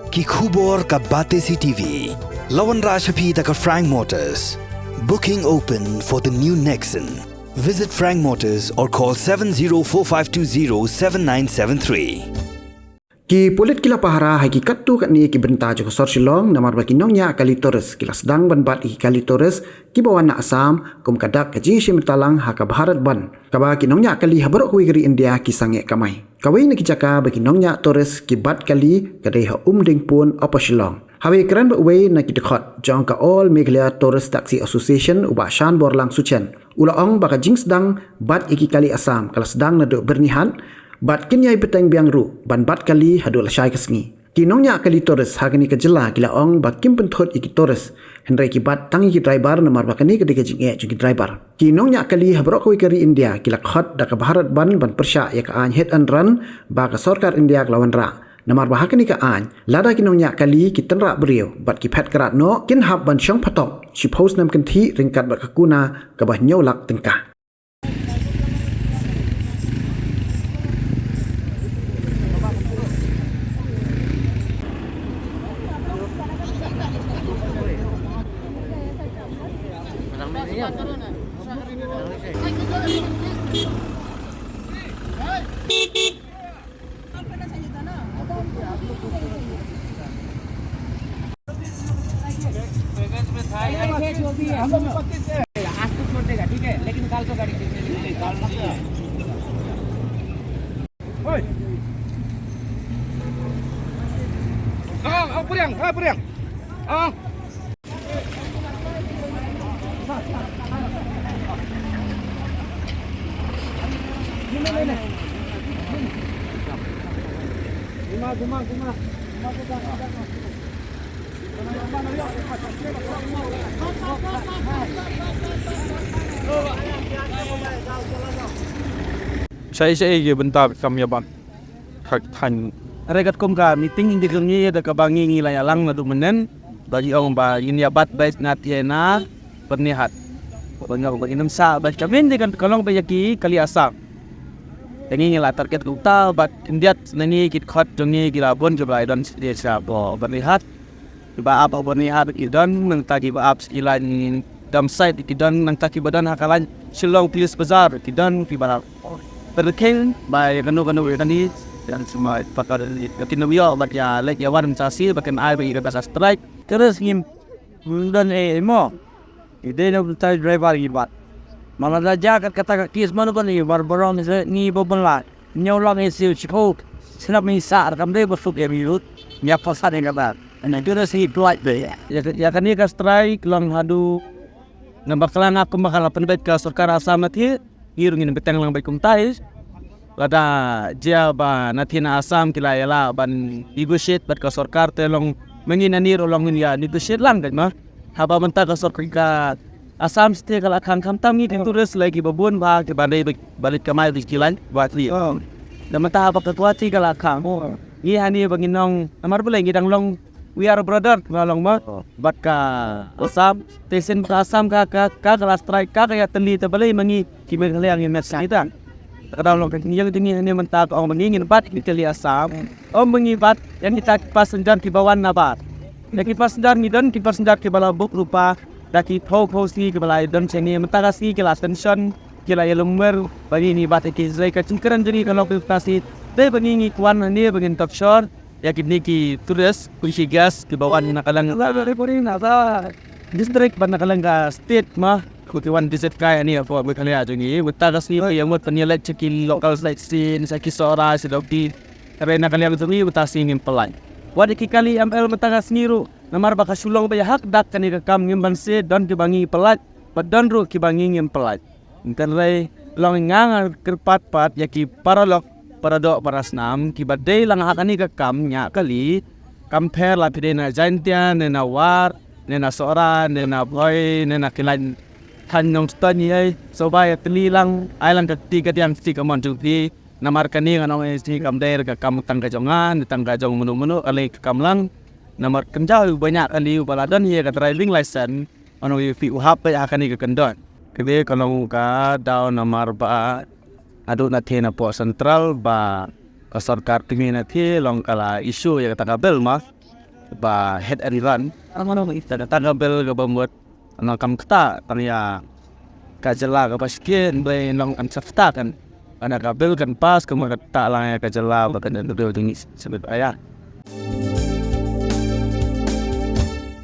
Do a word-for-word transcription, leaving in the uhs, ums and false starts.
Ki khubor ka Batesi T V. La wanrah sha phi da ka Frank Motors. Booking open for the new Nexon. Visit Frank Motors or call seven zero four five two zero seven nine seven three. Ki pulit ki la pahara ha ki katto katne ki bynta jong ka sor Shillong namar ba ki nongñiah kali tourist ki la sdang ban bat ïa ki kali tourist kiba wan na Assam kum ka dak ka jingïashim bynta lang ha ka Bharat Bandh, kaba ki nongñiah kali ha baroh kawei ka ri India ki sangeh kamai. Kawei na ki jaka ba ki nongñiah tourist ki bat kali ka dei ha Umdingpur, Upper Shillong. Haba ïakren bad uwei na ki dkhot jong ka All Meghalaya Tourist Taxi Association, u Bah Shanborlang Suchen, u la ong ba ka jingsdang bat ïa ki kali Assam ka la sdang naduh Byrnihat bad kin ïai bteng biang ruh ban bat kali haduh lashai ka sngi. Ki nongñiah kali tourist ha kane ka jylla ki la ong ba kim pynthut ïa ki tourist, hynrei ki bat tang ïa ki driver namar ba kane ka dei ka jingeh jong ki driver. Ki nongñiah kali ha baroh kawei ka ri India ki la khot da ka Bharat Bandh ban pyrshah ïa ka aiñ hit and run ba ka sorkar India ka la wanrah. Namar ba ha kane ka aiñ, lada ki nongñiah kali ki tynrah briew bad ki phet krad noh, kin hap ban shong phatok shiphew snem kynthih ryngkat bad ka kuna kaba hynñiew lak tyngka. आज तो छोड़ देगा, ठीक है, लेकिन कल को गाड़ी खींचने के लिए। Oi. Ah, ah, Priang, ah, Priang. Ah. Shaei shaei ki bynta kam ïa bat ha thaiñ. Hynrei katkum ka meeting jong ngi da kaba ngi ngi la ïalang naduh mynnin, ba ngi ong ba ngin ïa bat beit na Tiaina Byrnihat. Ba ngi ong ba ngin ym sah beit, ka main dei ka long beit ïa ki kali Assam. Te ngi ngi la target kumta bad khyndiat na ngi ki dkhot jong ngi ki la bun kiba la don sha sha Byrnihat. Kiba ap ha Byrnihat ki don, nangta kiba ap sha ki lain Dumsait ki don, nangta kiba don ha ka lain Shillong Police Bazar ki don, kiba la pyrkhing ba ïa kano kano ïa kane, ïa sma pakar ïa kino ïa bad ïa leit ïa wan sa shi ba kin ai ba ïa ka strike. Terus ngim don eh mo. Ide na utai driver ngi bat. Mala da ja kat kata ka kis manu kan ngi bar barong ni se ngi bo ban la. Nyau lang isi u chiko. Sinap mi sa ar kam dei bo suk em yut. Nya pasal ni kata. Ana jure si plait be. Ya ya kani ka strike lang hadu. Namba kala nga kum bakala penbet ka sorkar Assam na thi. Ngi rung ngin bteng lang bad kumta hi. Lada jia ba na thina Assam ki la ïa lah ban negotiate bad ka sorkar te long ma ngi na ngi ruh long ngin ïa negotiate lang kat ma. Haba mynta ka sorkar ka Assam state ka la khang khamtam ngi ki tourist lai ki ba bun ba ki ba dei ba leit kamai ba ki lai ba tri. Da mynta haba ka Guwahati ka la khang. Ngi hani ba ngi nong namar balei ngi dang long We are brother, ba long ma. Bad ka Assam, te sien ka Assam ka, ka, ka, ka la strike, ka, ka ïa tylli te balei ma ngi, ki Meghalaya ngi met sa ita. Ka dang long ka ngi ïa ngi mynta ka ong ma ngi ngin bat ki tylli Assam. Ong ma ngi bat, ïa kita ki passenger ki ba wan na bar. Ïa ki passenger ngi don, ki passenger ki ba la book rupa, da ki phew phew sngi ki ba la don sini, mynta ka sngi ki la tension, ki la ïalumwer, ba ngi ngi bat ki jai ka jingkren jong ngi ka long ki ta si. Te ba ngi ngi kwan ne ba ngin tokshor, ïa kine ki tourist, ki shi gas, ki ba wan na ka liang district, ban na ka liang ka state ma, ki wan visit kai ani apa Meghalaya jong ngi, mynta ka sngi ïa mut pynïaleit ki local state si, sa ki Sohra, si Lopdi, hynrei na ka liang jong ngi, mynta sngi ngim pynlait. Wat ki kali M L mynta ka sngi ruh, namar ba ka shu long ba ïa hak dak kane ka kam ngim banse, don ki ba ngi pynlait, bad don ruh ki ba ngi ngim pynlait. Hynrei long nga nga kyrpad pat ïa ki paralok, paradoh, parasnam, ki ba dei lang ha kane ka kam ñiah kali, kam pher la phi dei na Jaintia, ne na War, ne na Sohra, ne na Bhoi, ne na ki lain thaiñ Nongstoiñ ei, so ba ïa tylli lang, ai lang ka kti kadiang kti kamon jong phi, namar kane ngan ong ei shi kam dei ka kam tang ka jong nga, ne tang ka jong mano mano, kali ka kam lang, namar kynja u ba ñiah kali, u ba la don ïa ka driving license, Ano ïa phi u hap beit ha kane ka kyndon. Kane ka long ka daw namar ba haduh na the na pok central ba ka sorkar tyngi na the long ka la issue ïa kata ka bill ma. ba hit and run. Tang kata ka bill kaba mut nang kam kata tang ïa ka jylla kaba shisien, ba nang kan safta kan. Ana ka bill kan pass ka mut kata lang ïa ka jylla ba kan dei dei dei sebit aya.